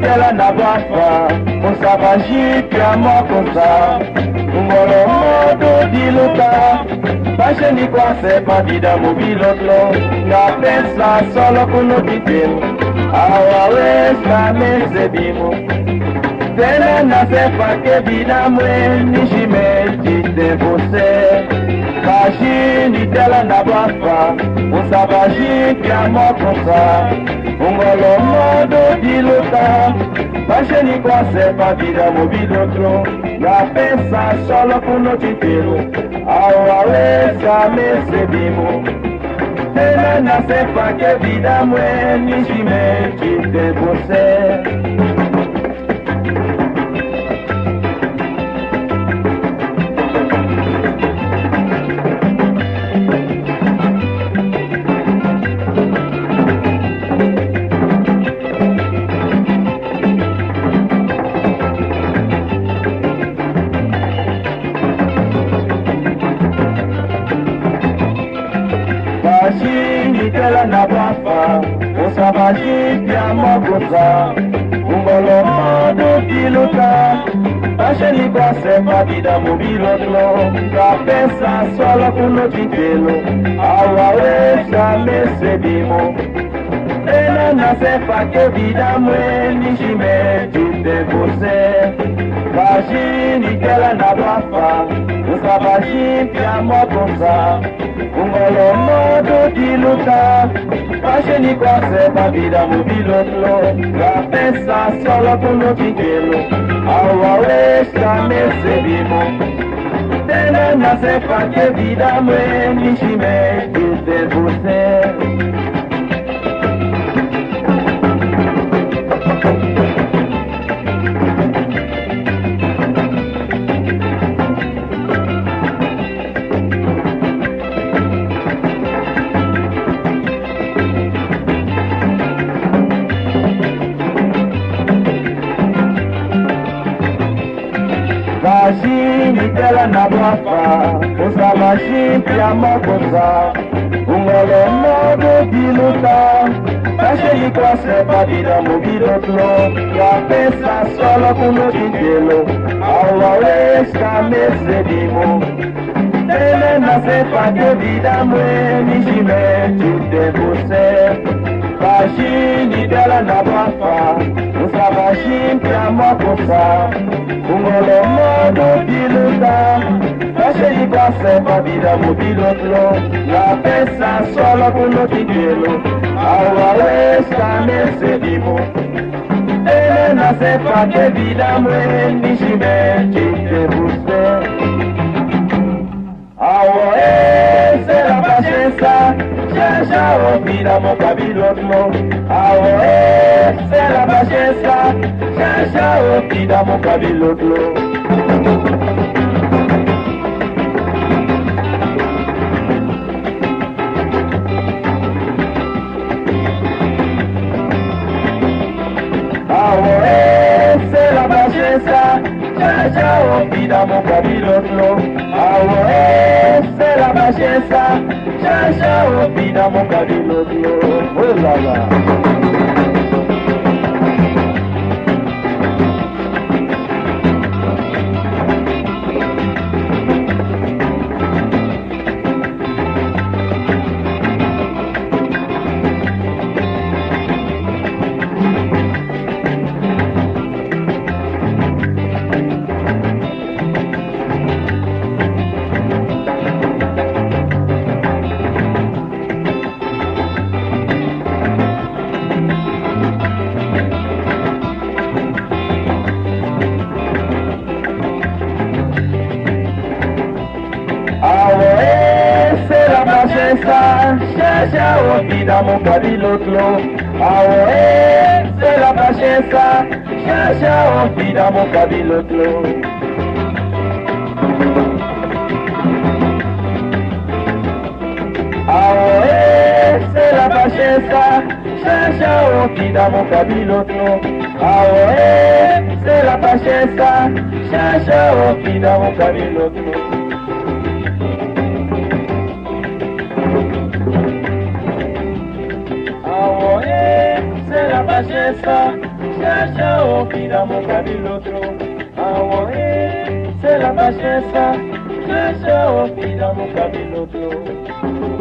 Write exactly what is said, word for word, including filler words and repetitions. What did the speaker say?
Tela na bwafa, mo sa ba ji pia mo kosa. Ngolo modo di luta, ba xeni kwa se pa vida mo bilotlo. Nga pensa solo kuno titel, awa wes ka me se bimo. Tela na se fa ke vida mo e ni shime ti te bose. Ba xeni tela na bwafa, mo sa ba ji pia mo kosa. Ngolo modo di luta, ba xeni kwa se pa vida mo bilotlo. Nga pensa solo kuno titel, awa wes ka me se bimo. Tela na se fa ke vida mo e ni shime ti te bose. Ba xeni tela na bwafa, mo sa ba ji pia mo kosa. Ngolo modo di luta, ba xeni kwa se pa vida mo bilotlo. Nga pensa solo kuno titel, awa wes ka me se bimo. Tela na se fa ke vida mo e ni shime ti te bose. Ba xeni tela na bwafa, mo sa ba ji pia mo kosa. Ngolo modo di luta, ba xeni kwa se pa vida mo bilotlo. Nga pensa solo kuno titel, awa wes ka me se bimo. Tela na se fa ke vida mo e ni shime ti te bose. Ba xeni tela na bwafa, mo sa ba ji pia mo kosa. Ngolo modo di luta, ba xeni kwa se pa vida mo bilotlo. Nga pensa solo kuno titel, awa wes ka me se bimo. Tela na se fa ke vida mo e ni shime ti te bose. Ba xeni tela na bwafa, mo sa ba ji pia mo kosa. Ngolo modo di luta, ba xeni kwa se pa vida mo bilotlo. Nga pensa solo kuno titel, awa wes ka me se bimo. Tela na se fa ke vida mo e ni shime ti te bose. Awo e, se la pashensa, xaxa o vida mo kabilotlo. Awo e, se la pashensa, xaxa o vida mo kabilotlo. Awo e, se la pashensa, xaxa o vida mo kabilotlo. Awo e, se la pashensa, xaxa o vida mo kabilotlo. Olala. Awo e, se la pashensa, xaxa o vida mo kabilotlo. Awo e, se la pashensa, xaxa o vida mo kabilotlo. Awo e, se la pashensa, xaxa o vida mo kabilotlo. Awo e, se la pashensa, xaxa o vida mo kabilotlo. Awo e, se la pashensa, Xa, xa, o, kira mo kabilotro. Awa, e, se la bashesa. Xa, xa, o, kira mo kabilotro.